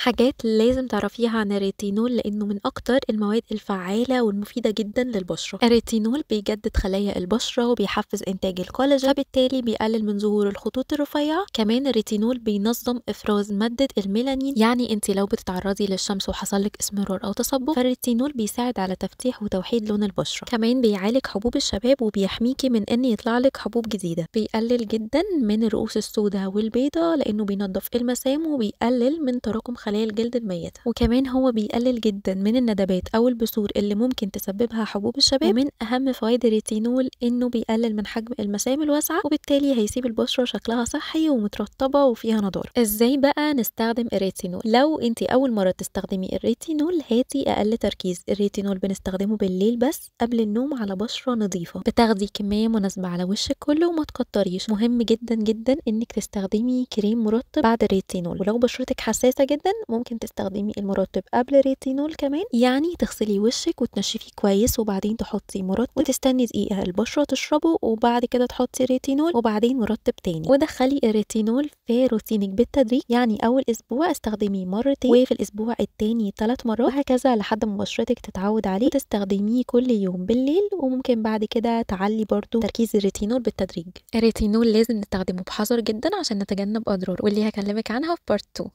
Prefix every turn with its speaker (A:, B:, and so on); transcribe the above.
A: حاجات لازم تعرفيها عن الريتينول لانه من اكتر المواد الفعالة والمفيده جدا للبشره. الريتينول بيجدد خلايا البشرة وبيحفز انتاج الكولاجين، فبالتالي بيقلل من ظهور الخطوط الرفيعة. كمان الريتينول بينظم افراز مادة الميلانين، يعني انت لو بتتعرضي للشمس وحصل لك اسمرار او تصبغ فالريتينول بيساعد على تفتيح وتوحيد لون البشرة. كمان بيعالج حبوب الشباب وبيحميكي من ان يطلع لك حبوب جديدة. بيقلل جدا من الرؤوس السوداء والبيضاء لانه بينظف المسام وبيقلل من تراكم خلايا الجلد الميتة. وكمان هو بيقلل جدا من الندبات او البثور اللي ممكن تسببها حبوب الشباب. ومن اهم فوائد الريتينول انه بيقلل من حجم المسام الواسعة، وبالتالي هيسيب البشرة شكلها صحي ومترطبه وفيها نضاره. ازاي بقى نستخدم الريتينول؟ لو انت اول مرة تستخدمي الريتينول هاتي اقل تركيز. الريتينول بنستخدمه بالليل بس قبل النوم على بشره نظيفة، بتاخدي كمية مناسبة على وشك كله وما تكتريش. مهم جدا جدا انك تستخدمي كريم مرطب بعد الريتينول، ولو بشرتك حساسة جدا ممكن تستخدمي المرطب قبل الريتينول كمان، يعني تغسلي وشك وتنشفيه كويس وبعدين تحطي مرطب وتستني دقيقة البشرة تشربه، وبعد كده تحطي ريتينول وبعدين مرطب تاني. ودخلي الريتينول في روتينك بالتدريج، يعني اول اسبوع استخدميه مرتين وفي الاسبوع التاني 3 مرات وهكذا لحد ما بشرتك تتعود عليه، وتستخدميه كل يوم بالليل. وممكن بعد كده تعلي برضو تركيز الريتينول بالتدريج. الريتينول لازم نستخدمه بحذر جدا عشان نتجنب اضراره، واللي هكلمك عنها في part 2.